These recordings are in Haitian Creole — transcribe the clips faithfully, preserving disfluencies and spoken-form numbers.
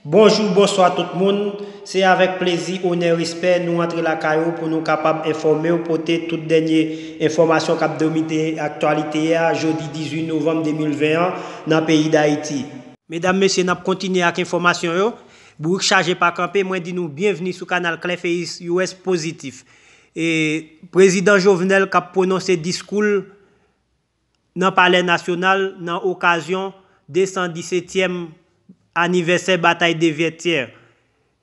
Bonjou, bonswa tout moun. Se avèk plezi, onè, respè nou antre lakay ou pou nou kapab enfòme w, pote tout dènye enfòmasyon k ap domine aktyalite a jodi dizuit novanm de mil ven an nan peyi Dayiti. Medam, mesye, n ap kontinye ak enfòmasyon yo. Bourik chaje pa kanpe, mwen di nou byenvni sou kanal Klèfeyis U S Pozitif. E, Prezidan Jovenel k ap pwononse diskou l nan Palè Nasyonal nan okazyon de san disetyèm anivèsè batay de Vètyè.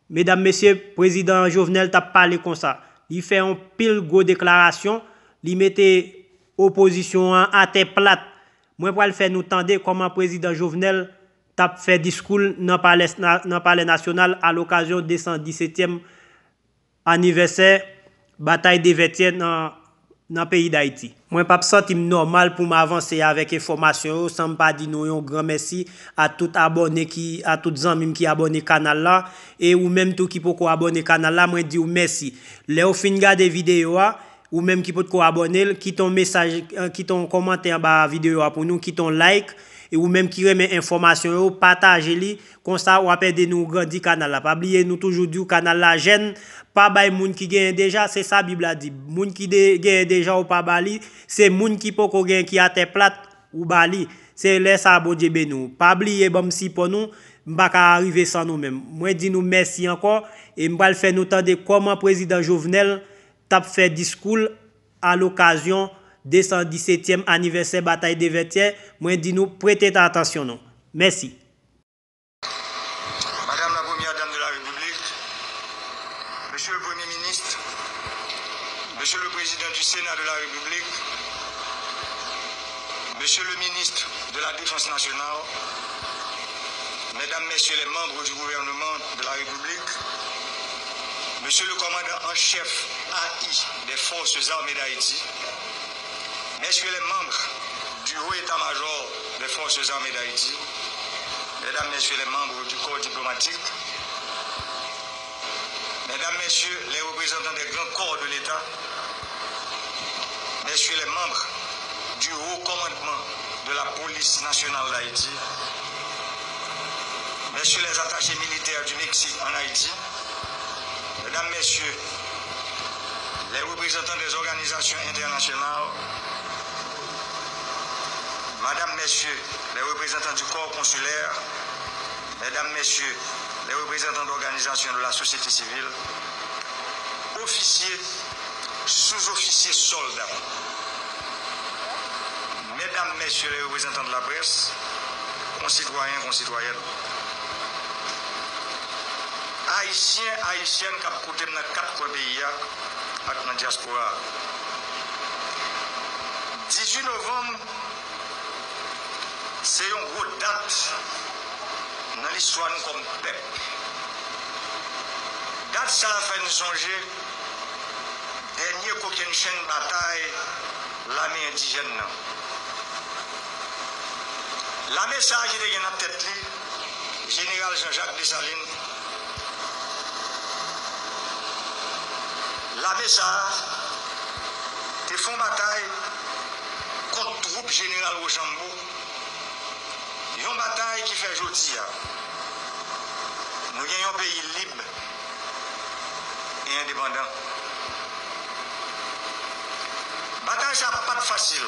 Medam, mesye, Prezidan Jovenel t ap pale konsa. Li fè yon pil gwo deklarasyon, li mete opozisyon an atè plat. Mwen pral fè nou tande kòman Prezidan Jovenel t ap fè diskou l nan Palè, nan Palè Nasyonal alokazyon de san disetyèm anivèsè batay de Vètyè nan, nan peyi Dayiti. Mwen p ap santi m nòmal pou m avanse avèk enfòmasyon yo san m pa di nou yon gran mèsi a tout abòne ki, a tout zanmi m ki abòne kanal la, e ou menm tou ki poko abòne kanal la, mwen di w mèsi. Lè w fin gade videyo a, ou menm ki potko abòne l, kite yon mesaj, eh, kite yon kòmantè anba videyo a pou nou, kite yon like, e ou menm ki renmen enfòmasyon yo, pataje li, konsa w ap ede nou grandi kanal la. Pa bliye, nou toujou di w kanal la jèn, pa bay moun ki genyen deja, se sa Bib la di. Moun ki de-, genyen deja, ou pa ba li, se moun ki poko genyen ki atè plat, ou ba li. Se lè sa a Bondye beni w. Pa bliye ban m sipò nou, m pa ka rive san nou menm. Mwen di nou mèsi ankò, e m pral fè nou tande kòman Prezidan Jovenel t ap fè diskou l alokazyon de san disetyèm anivèsè batay de Vètyè. Mwen di nou prete atansyon nou. Mèsi. Madame la Première Dame de la République, Monsieur le Premier ministre, Monsieur le Président du Sénat de la République, Monsieur le ministre de la Défense nationale, Mesdames, Messieurs les membres du gouvernement de la République, Monsieur le commandant en chef A I des Forces armées d'Haïti, Messieurs les membres du Haut État-Major des Forces armées d'Haïti, Mesdames, Messieurs les membres du corps diplomatique, Mesdames, Messieurs les représentants des grands corps de l'État, Messieurs les membres du Haut Commandement de la Police nationale d'Haïti, Messieurs les attachés militaires du Mexique en Haïti, Mesdames, Messieurs les représentants des organisations internationales, Madame, Messieurs les représentants du corps consulaire, Mesdames, Messieurs les représentants d'organisations de la société civile, officiers, sous-officiers, soldats, Mesdames, Messieurs les représentants de la presse, konsitwayen, konsitwayèn, Ayisyen, Ayisyèn k ap koute m nan kat kwen peyi a ak nan dyaspora a. Dizuit novanm, se yon gwo dat nan listwa nou kòm pèp. Dat sa a fè n sonje dènye kokennchenn batay lame endijèn nan. Lame sa a ki te gen nan tèt li Jeneral Jean-Jacques Dessalines, lame sa a te fè yon batay kont twoup Jeneral Rochambeau, yon batay ki fè jodi a nou gen yon peyi lib e endepandan. Batay sa pa t fasil.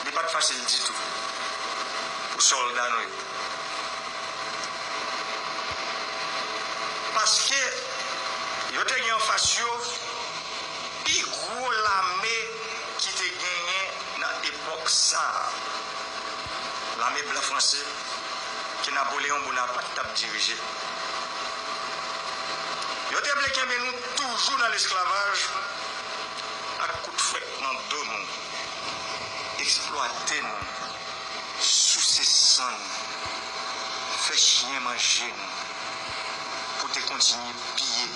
Li pa t fasil ditou pou sòlda nou yo. Paske yo te gen anfas yo pi gwo lame ki te genyen nan epòk sa a, lame blan franse ke Napoleyon Bonapat t ap dirije. Yo te vle kenbe nou toujou nan lesklavaj ak kout fwèt nan do nou, eksplwate nou, souse san nou, fè chyen manje nou, pou te kontinye piye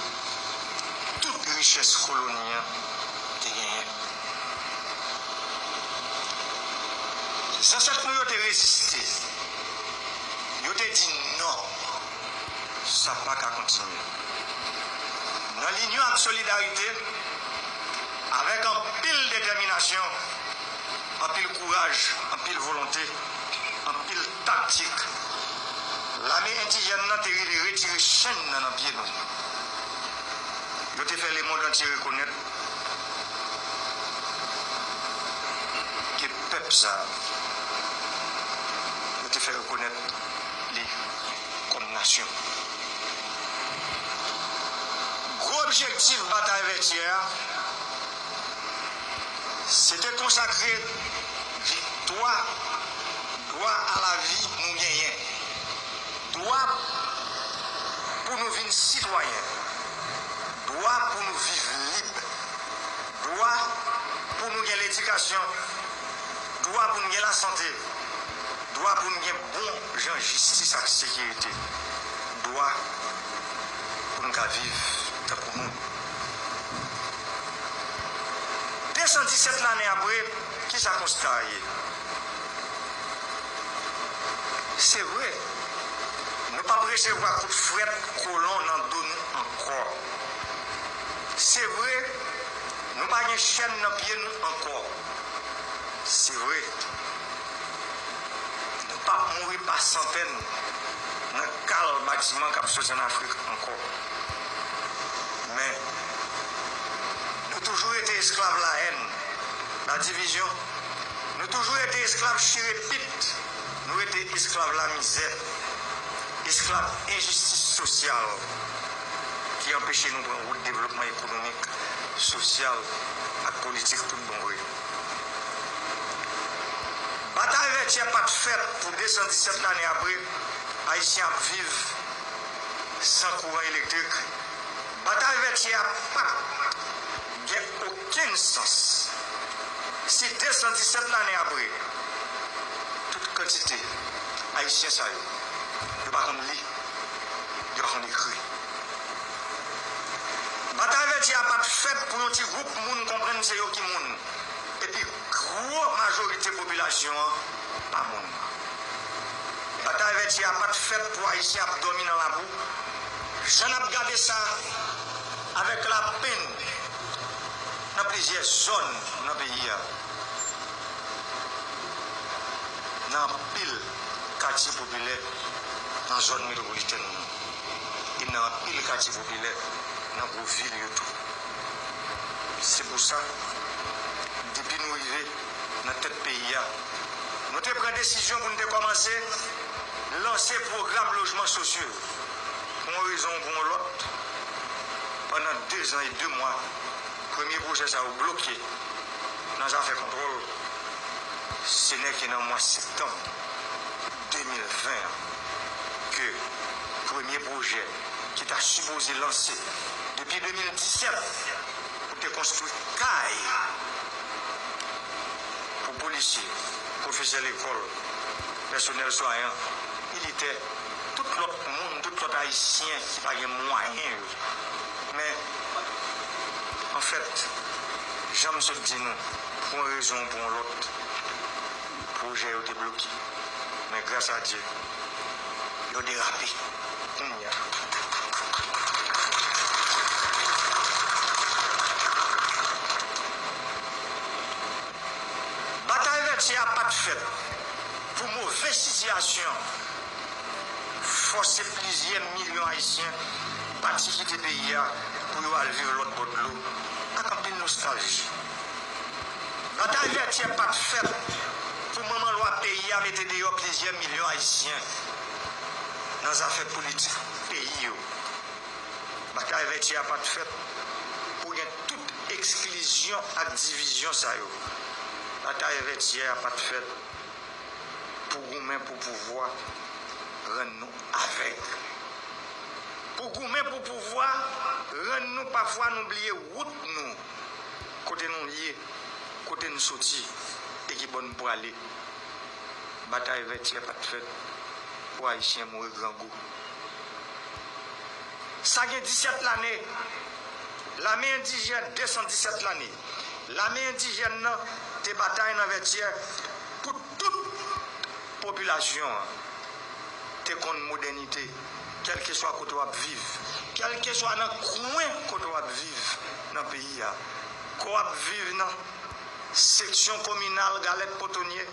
tout richès koloni an te genyen. Zansèt nou yo te reziste. Yo te di non. Sa pa ka kontinye. Nan linyon ak solidarite, avèk anpil detèminasyon, anpil kouraj, anpil volonte, anpil taktik, Lame endijèn nan te rive retire chenn nan nan pye nou. Yo te fè lemonn antye rekonèt ke pèp sa a, yo te fè rekonèt li kòm nasyon. Gwo objektif Batay Vètyè a, se te konsakre viktwa dwa a lavi nou genyen, dwa pou nou vin sitwayen, dwa pou nou viv lib, dwa pou nou gen ledikasyon, dwa pou nou gen lasante, dwa pou nou gen bon jan jistis ak sekirite, dwa pou nou ka viv tankou moun. De san disèt lane apre, kisa konsta a ye? Se vre, nou p ap resevwa kout frèt kolon nan do nou ankò. Se vre, nou pa gen chèn nan pye nou ankò. Se vre, nou p ap mouri pa santèn nan kal batiman k ap soti ann Afrik ankò. Men, nou toujou rete esklav lahèn, ladivizyon. Nou toujou rete esklav chire pit. Nou rete esklav lamizè, esklav enjistis sosyal ki anpeche nou pran wout devlopman ekonomik, sosyal ak politik tout bon vre. Batay Vètyè pa t fèt pou de san disèt lane apre, Ayisyen ap viv san kouran elektrik. Batay Vètyè a pa t gen okenn sans si de san disèt lane apre, tout kantite Ayisyen sa yo, yo pa konn li, yo pa konn ekri. Batay Vètyè a pa t fèt pou yon ti gwoup moun konprann se yo ki moun, epi gwo majorite popilasyon an pa moun. Batay Vètyè a pa t fèt pou Ayisyen ap dòmi nan labou, jan n ap gade sa avèk lapenn nan plizyè zòn nan peyi a. Nan anpil katye popilè nan zòn metwopolitèn nou, e nan anpil katye popilè nan gwo vil yo tou. Se pou sa, depi nou rive nan tèt peyi a, nou te pran desizyon pou n te kòmanse lanse pwogram lojman sosyo yo. Pou yon rezon ou pou yon lòt, pandan de zan e de mwa, premye pwojè sa yo bloke nan zafè kontwòl. Se nèke nan mwa septanm de mil ven an ke premye pwojè ki ta sipoze lanse depi de mil disèt pou te konstwi kay pou polisye, pwofesè lekòl, pèsonèl swanyan, militè, tout lòt moun, tout lòt Ayisyen ki pa gen mwayen yo. Men, anfèt, jan m sot di nou, pou yon rezon ou pou yon lòt, pwojè yo te bloke. Men gras a Dye, yo derape kounye a. Batay Vètyè a pa t fèt pou move sitiyasyon fòse plizyè milyon Ayisyen pati kite peyi a pou yo al viv lòt bò dlo ak anpil nostalji. Batay Vètyè pa t fèt pou manman lwa peyi a mete deyò plizyè milyon Ayisyen nan zafè politik peyi yo. Batay Vètyè a pa t fèt pou gen tout eksklizyon ak divizyon sa yo. Batay Vètyè a pa t fèt pou goumen pou pouvwa rann nou avèg. Pou goumen pou pouvwa rann nou pafwa nou bliye wout nou, kote nou ye, kote n soti e ki bò n prale. Batay Vètyè pa t fèt pou Ayisyen mouri grangou. Sa gen disèt lane, lame endijèn, de san disèt lane, lame endijèn nan te batay nan Vètyè pou tout popilasyon an te konn modènite, kèlkeswa kote w ap viv, kèlkeswa nan kwen kote w ap viv nan peyi a, ke w ap viv nan seksyon kominal Galèt Potonye,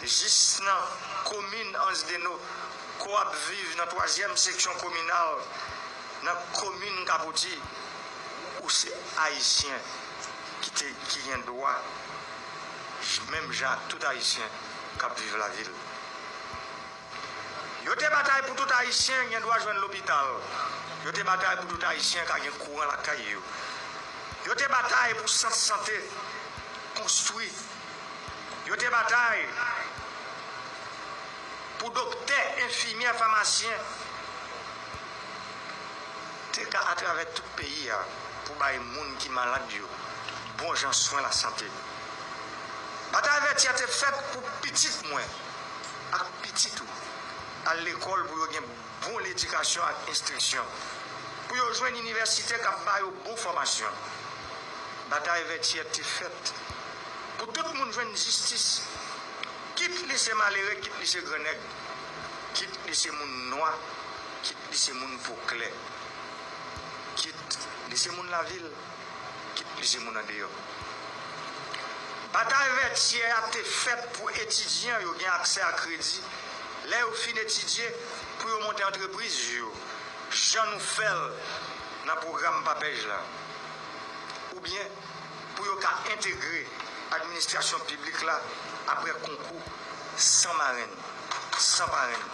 jis nan komin Anse des Naux, ke w ap viv nan twazyèm seksyon kominal, nan komin Kapoti, ou se Ayisyen ki te, ki gen dwa, menm jan ak tout Ayisyen k ap viv lavil. Yo te batay pou tout Ayisyen gen dwa jwenn lopital. Yo te batay pou tout Ayisyen ka gen kouran lakay yo. Yo te batay pou sant sante konstwi. Yo te batay pou doktè, enfimyè, famasyen te ka atravè tout peyi a pou bay moun ki malad yo bon jan swen lasante. Batay Vètyè te fèt pou pitit mwen ak pitit ou al lekòl pou yo gen bon ledikasyon ak enstriksyon, pou yo jwenn inivèsite k ap ba yo bon fòmasyon. Batay Vètyè te fèt pou tout moun jwenn jistis, kit li se malere, kit li se grannèg, kit li se moun nwa, kit li se moun po klè, kit li se moun lavil, kit li se moun andeyò. Batay Vètyè a te fèt pou etidyan yo gen aksè a kredi lè yo fin etidye, pou yo monte antrepriz yo, jan nou fè l nan pwogram PAPEJ la, oubyen pou yo ka entegre administrasyon piblik la apre konkou san marenn, san parenn.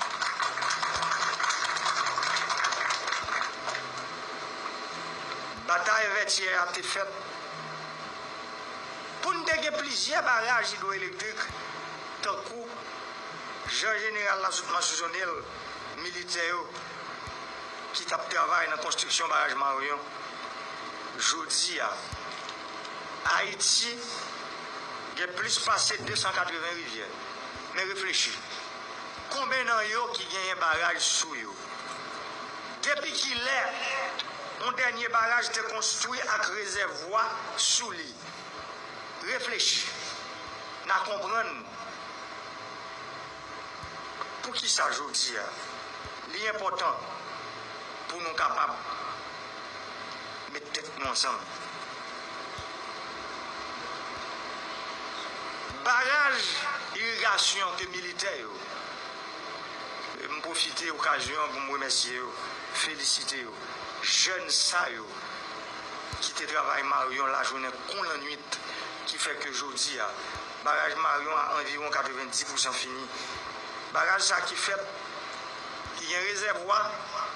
Batay Vètyè a te fèt pou n te gen plizyè baraj idwoelektrik, tankou jan jeneral la sot mansyone l, militè yo ki t ap travay nan konstriksyon baraj Maryon. Jodi a, Ayiti gen plis pase de san katreven rivyè. Men reflechi, konben nan yo ki genyen baraj sou yo? Depi kilè yon dènye baraj te konstwi ak rezèvwa sou li? Reflechi, n a konprann poukisa jodi a li enpòtan pou nou kapab met tèt nou ansanm. Baraj irigasyon ke militè yo, m pwofite okazyon an pou m remèsye yo, felisite yo, jèn sa yo ki te travay Maryon lajounen kon lannwit, ki fè ke jodi a, baraj Maryon a anviwon katrevenndis pousan fini. Baraj sa ki fèt, ki gen rezèvwa,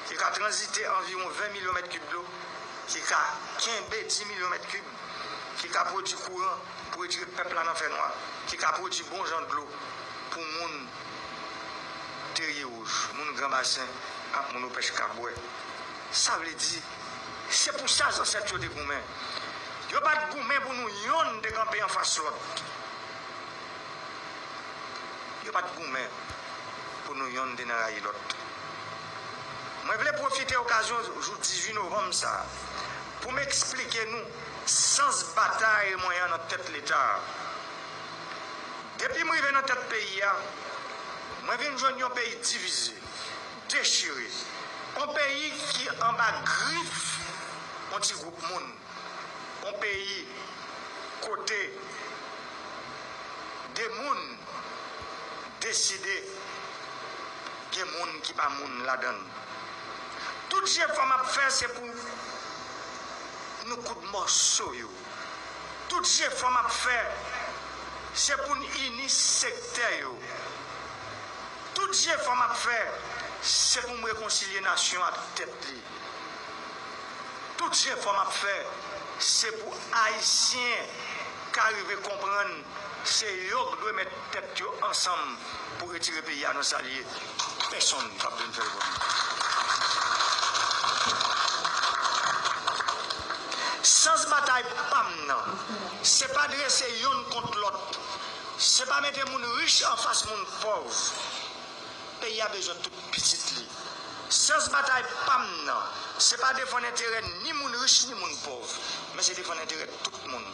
ki ka tranzite anviwon ven milyon mèt kib dlo, ki ka kenbe dis milyon mèt kib, ki ka pwodui kouran pou retire pèp la nan fènwa, ki ka pwodui bon jan dlo pou moun Terye Wouj, moun Gran Basen ak moun Opèch ka bwè. Sa vle di, se pou sa zansèt yo te goumen. Yo pa t goumen pou nou yonn te kanpe anfas lòt. Yo pa t goumen pou nou yonn te nan rayi lòt. Mwen vle pwofite okazyon jou dizuit novanm sa a pou m eksplike nou sans batay mwen an nan tèt Leta a. Depi m rive nan tèt peyi a, mwen vin jwenn yon peyi divize, dechire, yon peyi ki anba grif yon ti gwoup moun, yon peyi kote de moun deside gen moun ki pa moun ladan l. Tout jefò m ap fè, se pou nou koud mòso yo. Tout jefò m ap fè, se pou n ini sektè yo. Tout jefò m ap fè, se pou m rekonsilye nasyon ak tèt li. Tout jefò m ap fè, se pou Ayisyen ka rive konprann se yo k dwe met tèt yo ansanm pou retire peyi a nan sa l ye. Pèsonn p ap vin fè l pou nou. Sans batay pa m nan, se pa drese yonn kont lòt, se pa mete moun rich anfas moun pòv. Peyi a bezwen tout pitit li. Sans batay pa m nan, se pa defann enterè ni moun rich ni moun pòv, men se defann enterè tout moun.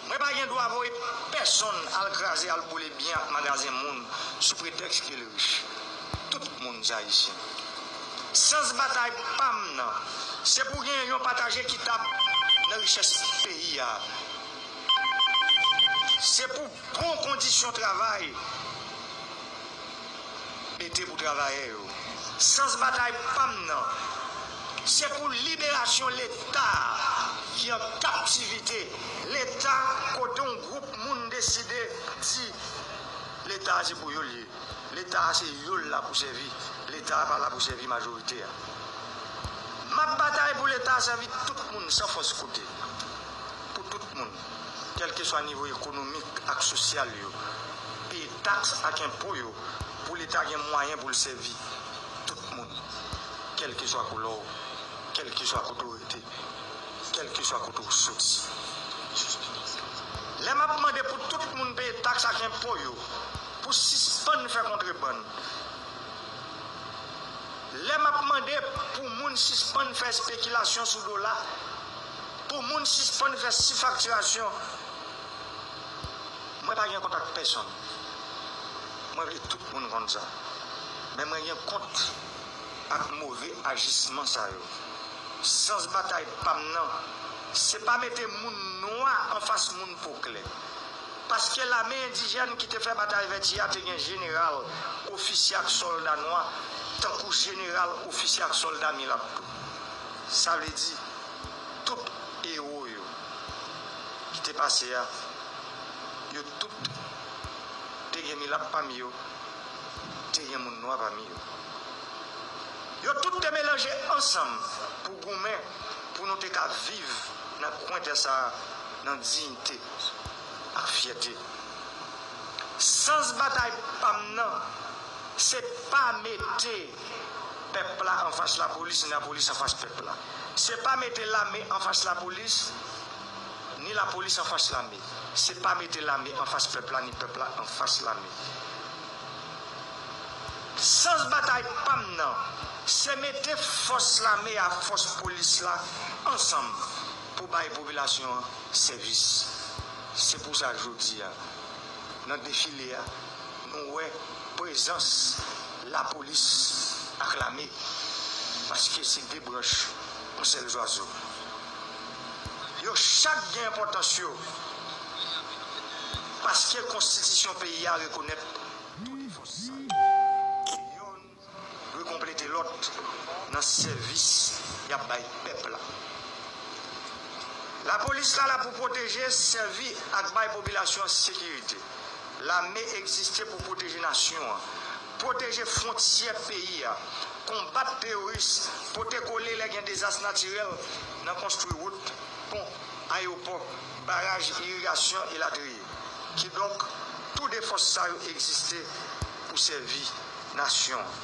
Mwen pa gen dwa voye pèsonn al kraze, al boule byen ak magazen moun sou pretèks ke l rich. Tout moun se Ayisyen. Sans batay pa m nan, se pou genyen yon pataj ekitab nan richès peyi a. Se pou bon kondisyon travay mete pou travayè yo. Sans batay pa m nan, se pou liberasyon Leta ki an kaptivite. Leta kote yon gwoup moun deside di Leta a se pou yo l ye. Leta a se yo l la pou sèvi. Leta a pa la pou sèvi majorite a. M ap batay pou Leta a sèvi tout moun san fòs kote. Pou tout moun, kèlkeswa nivo ekonomik ak sosyal yo, peye taks ak enpo yo, pou Leta gen mwayen pou l sèvi tout moun, kèlkeswa koulè w, kèlkeswa kote w rete, kèlkeswa kote w soti. Lè m ap mande pou tout moun peye taks ak enpo yo, pou sispann fè kontrebann, lè m ap mande pou moun sispann fè espekilasyon sou dola, pou moun sispann fè sifaktirasyon, mwen pa gen kont ak pèsonn. Mwen vle tout moun konn sa. Men mwen gen kont ak move ajisman sa yo. Sans batay pa m nan, se pa mete moun nwa anfas moun po klè. Paske lame endijèn ki te fè batay Vètyè a te gen jeneral, ofisye ak sòlda nwa, tankou jeneral, ofisye ak sòlda milat tou. Sa vle di, tout ewo yo ki te pase a, yo tout te gen milat pami yo, te gen moun nwa pami yo. Yo tout te melanje ansanm pou goumen pou nou te ka viv nan kwen tè sa a nan diyite ak fyète. Sans batay pa m nan, se pa mete pèp la anfas lapolis, ni lapolis anfas pèp la. Se pa mete lame anfas lapolis, ni lapolis anfas lame. Se pa mete lame anfas pèp la, ni pèp la anfas lame. Sans batay pa m nan, se mete fòs lame a, fòs polis la ansanm pou bay popilasyon an sèvis. Se pou sa jodi a, nan defile a, nou wè prezans lapolis ak lame, paske se de branch yon sèl zwazo. Yo chak gen enpòtans yo, paske konstitisyon peyi a rekonèt tou de fòs sa yo. Yonn dwe konplete lòt nan sèvis y ap bay pèp la. Lapolis la la pou pwoteje, sèvi ak bay popilasyon an sekirite. Lame egziste pou pwoteje nasyon an, pwoteje fwontyè peyi a, konbat teworis, pote kole lè gen dezas natirèl nan konstwi wout, pon, ayewopò, baraj irigasyon elatriye. Kidonk, tou de fòs sa yo egziste pou sèvi nasyon an.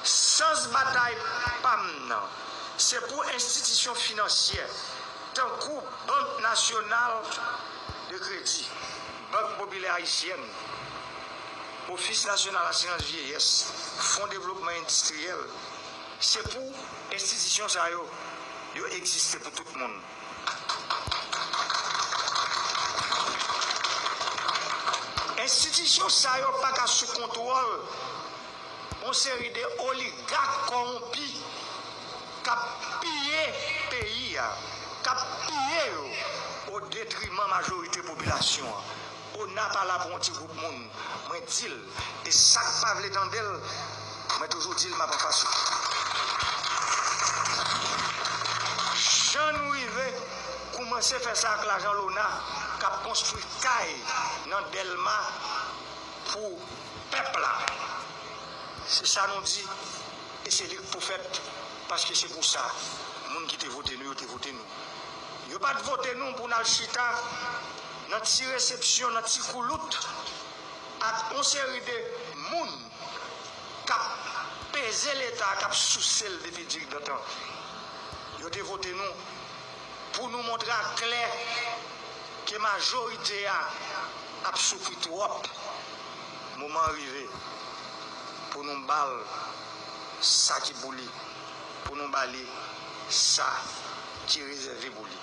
Sans batay pa m nan, se pou enstitisyon finansyè, tankou Bank Nasyonal de Kredi, Bank Popilè Ayisyèn, Ofis Nasyonal Asirans Vyeyès, Fon Devlopman Endistriyèl, se pou enstitisyon sa yo, yo egziste pou tout moun. Enstitisyon sa yo pa ka sou kontwòl yon seri de oligak kòwonpi k ap piye peyi a, k ap piye yo o detriman majorite popilasyon an. Ona pa la pou yon ti gwoup moun. Mwen di l, e sa k pa vle tande l, mwen toujou di l m ap anfas ou. Jan nou rive koumanse fè sa ak lajan Lona k ap konstwi kay nan Dèlma pou pèp la. Se sa nou di, e se li k pou fèt, paske se pou sa moun ki te vote nou yo te vote nou. Yo pa t vote nou pou n al chita nan ti resepsyon, nan ti koulout ak yon seri de moun k ap peze Leta, k ap souse l depi didantan. Yo te vote nou pou nou montre aklè ke majorite a ap soufri twòp. Moman an rive pou nou ba l sa ki pou li, pou nou ba li sa ki rezève pou li.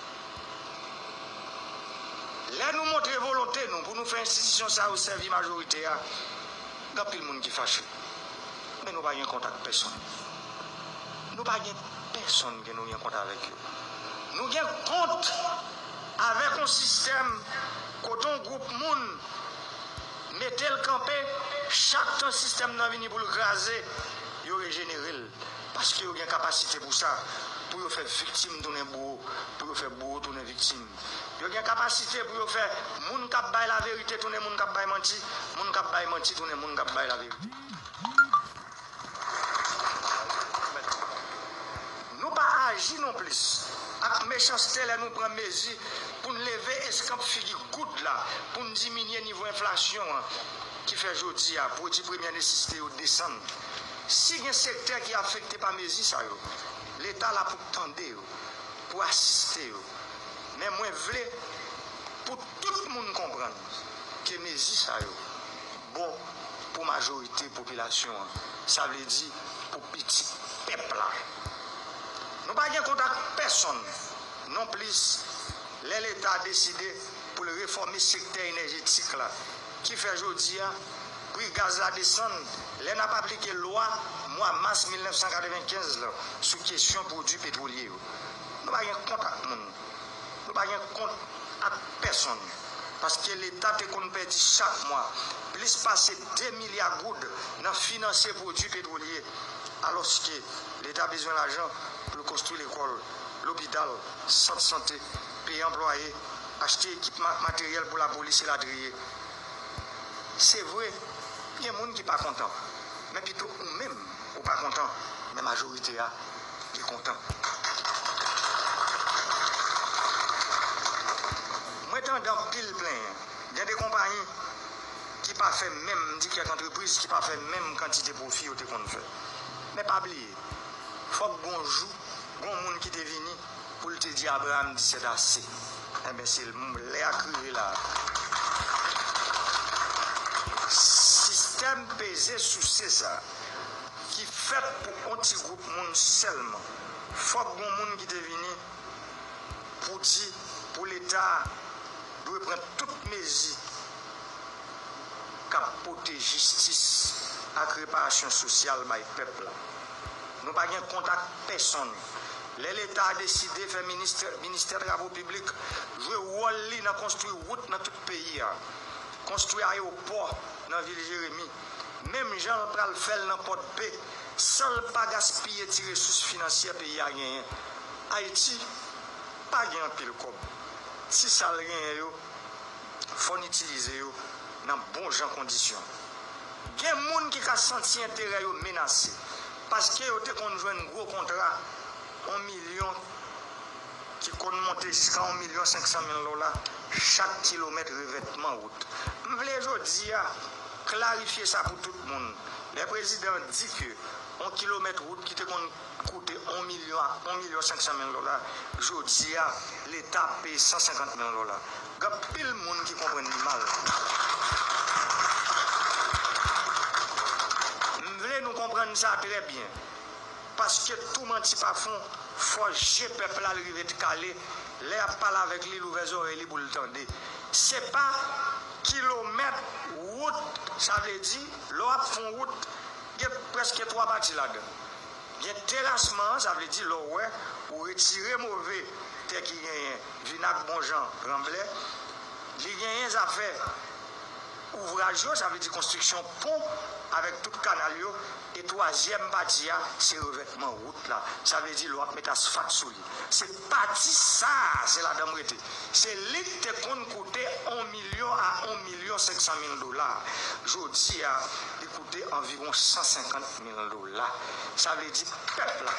Lè nou montre volonte nou pou nou fè enstitisyon sa yo sèvi majorite a, gen anpil moun ki fache. Men nou pa gen kont ak pèsonn. Nou pa gen pèsonn ke nou gen kont avèk yo. Nou gen kont avèk yon sistèm kote yon gwoup moun mete l kanpe, Chak tan sistèm nan vini pou l kraze, yo rejenere l. Paske yo gen kapasite pou sa, pou yo fè viktim tounen bouwo, pou yo fè bouwo tounen viktim. Yo gen kapasite pou yo fè moun k ap bay laverite tounen moun k ap bay manti, moun k ap bay manti tounen moun k ap bay laverite. Nou pa aji nonplis ak mechanste lè nou pran mezi pou n leve eskanp figi goud la, pou n diminye nivo enflasyon an, ki fè jodi a pwodui premyè nesesite yo desann. Si gen sektè ki afekte pa mezi sa yo, Leta la pou tande yo, pou asiste yo. Men mwen vle pou tout moun konprann ke mezi sa yo bon pou majorite popilasyon an, sa vle di pou pitit pèp la. Nou pa gen kont ak pèsonn nonplis lè Leta deside pou l refòme sektè enèjetik la, ki fè jodi a pri gaz la desann lè n ap aplike lwa mwa mas mil nèf san katrevenkenz lan sou kesyon pwodui petwolye yo. Nou pa gen kont ak moun. Nou pa gen kont ak pèsonn, paske Leta te konn pèdi chak mwa plis pase de milya goud nan finanse pwodui petwolye, alòske Leta bezwen lajan pou l konstwi lekòl, lopital, sant sante, peye anplwaye, achte ekipman ak materyèl pou lapolis elatriye. Se vre, gen moun ki pa kontan, men pito ou menm ou pa kontan, men majorite a ki kontan. Mwen tande anpil plenyen. Gen de konpayi ki pa fè menm, m di kèk antrepriz ki pa fè menm kantite pwofi yo te konn fè. Men pa bliye, fòk gon jou, gon moun ki te vini pou l te di Abraram di c'est assez. Enben, se lè a k rive la. Sistèm peze souse sa, ki fèt pou on ti gwoup moun sèlman, fòk gon moun ki te vini pou di, pou Leta dwe pran tout mezi k ap pote jistis ak reparasyon sosyal bay pèp la. Nou pa gen kont ak pèsonn. Lè Leta deside fè ministè, ministè Travo Piblik jwe wòl li nan konstwi wout nan tout peyi a, konstwi ayewopò nan vil Jeremi, menm jan l pral fè l nan Pòdpe, san l pa gaspiye ti resous finansyè peyi a genyen. Ayiti pa gen anpil kòb. Ti sa l genyen yo, fò n itilize yo nan bon jan kondisyon. Gen moun ki ka santi enterè yo menase, paske yo te konn jwenn gwo kontra, yon milyon, ki konn monte jiska yon milyon senk san mil dola chak kilomèt revètman wout. M vle jodi a klarifye sa pou tout moun. Lè prezidan an di ke yon kilomèt wout ki te konn koute yon milyon a yon milyon senk san mil dola, jodi a, Leta ap peye san senkant mil dola. Gen anpil moun ki konprann li mal. M vle nou konprann sa trè byen. Paske tou manti pa fon, fò je pèp la l rive t kale, lè y ap pale avèk li, l ouvè zòrèy li pou l tande. Se pa kilomèt wout, sa vle di, lè w ap fè yon wout, gen prèske twa pati ladan. Gen terasman an, sa vle di lè w wè ou retire move tè ki genyen, vin ak bon jan ranblè, li genyen zafè ouvraj yo, sa vle di konstriksyon pon avèk tout kanal yo, e twazyèm pati a, se revètman wout la, sa vle di lè w ap met asfalt sou li. Se pati sa a, se ladan m rete. Se li k te konn koute yon milyon a yon milyon senk san mil dola. Jodi a, li koute anviwon san senkant mil dola. Sa vle di pèp la.